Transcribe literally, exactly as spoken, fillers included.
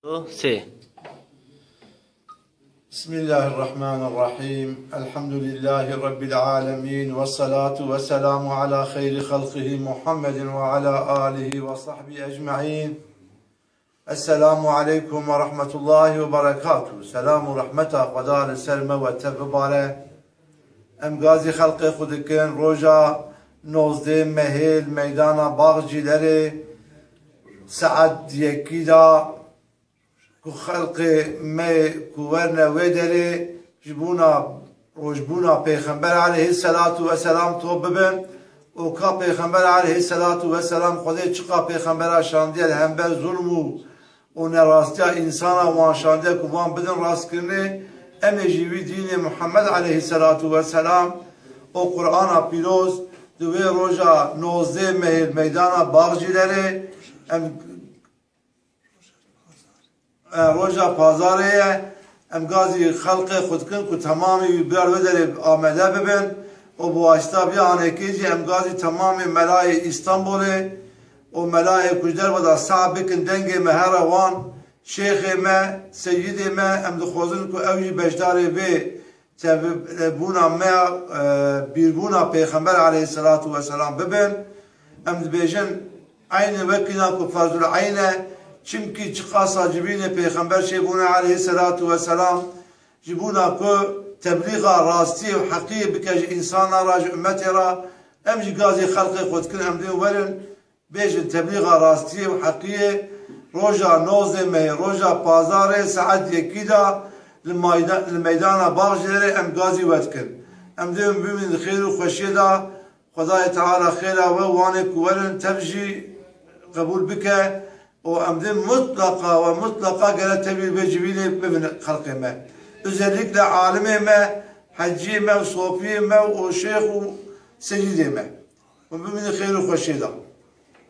Sê. بسم الله الرحمن الرحيم. الحمد لله رب العالمين، والصلاة والسلام على خير خلقه محمد وعلى آله وصحبه أجمعين. السلام عليكم ورحمة الله وبركاته. Selam û rehmeta Xweda li ser me we tev bibare. Em gazî xelqê xwe dikin, roja nozdeh mehê li meydana Baxcîlerê saet yekî de ku xelqê me ku werne wê derê ji bona rojbûna Pêxember aleyhisselatu vesselam top bibin û ka Pêxember aleyhisselatu vesselam Xwedê çiqa Pêxembera şandiye li hember zulm û û nerastiya însana wan şandiye ku wan bidin rastkirinê, em ê jî wî dînê Muhammed aleyhisselatu vesselam û Qur'ana pîroz di wê roja nozdeh mehê li meydana Baxcîlerê em, e, roja pazarê ye, em gazî xelqê xwe dikin ku temamê wî bi wê derê amade bibin û bi wasita vî hanekê jî em gazî temamê melayê Îstanbulê û melayê ku ji derve de sah bikin dengê me here wan, şêxê me, seyidê me, em dixwazin ku ew jî beşdarê vê tevbûna me ya, e, bîrbûna Pêxember aleyhisselatu vesselam bibin. Em dibêjin, eynî wekî na ku ferzul eyn e, çimkî çiqasa civînê Pêxember çêbûne aleyhisselatu vesselam, ji bona ku teblîxa rastiyê û heqiyê bike ji însana re, ji ummetê re, em jî gazê xelqê xwe dikin, em dê werin, bêjin teblîxa rastiyê û heqiyê roja nozdeh mehê, roja pazarê saet yekî de li mayda-, li meydana Baxcêrê em gazî we dikin. Em dê bimînin di xêr û xweşiyê de, Xwedayê Teala xêra we wanê ku werin tev jî qebûl bike û em dê mutlaqa we mutlaqa gere tevî vê civînê bibin xelqê me. Özellikle alimê me, heciyê me, sofiyê me û şêx û seyidê me. Hûn bimînin xêr û xweşiyê de.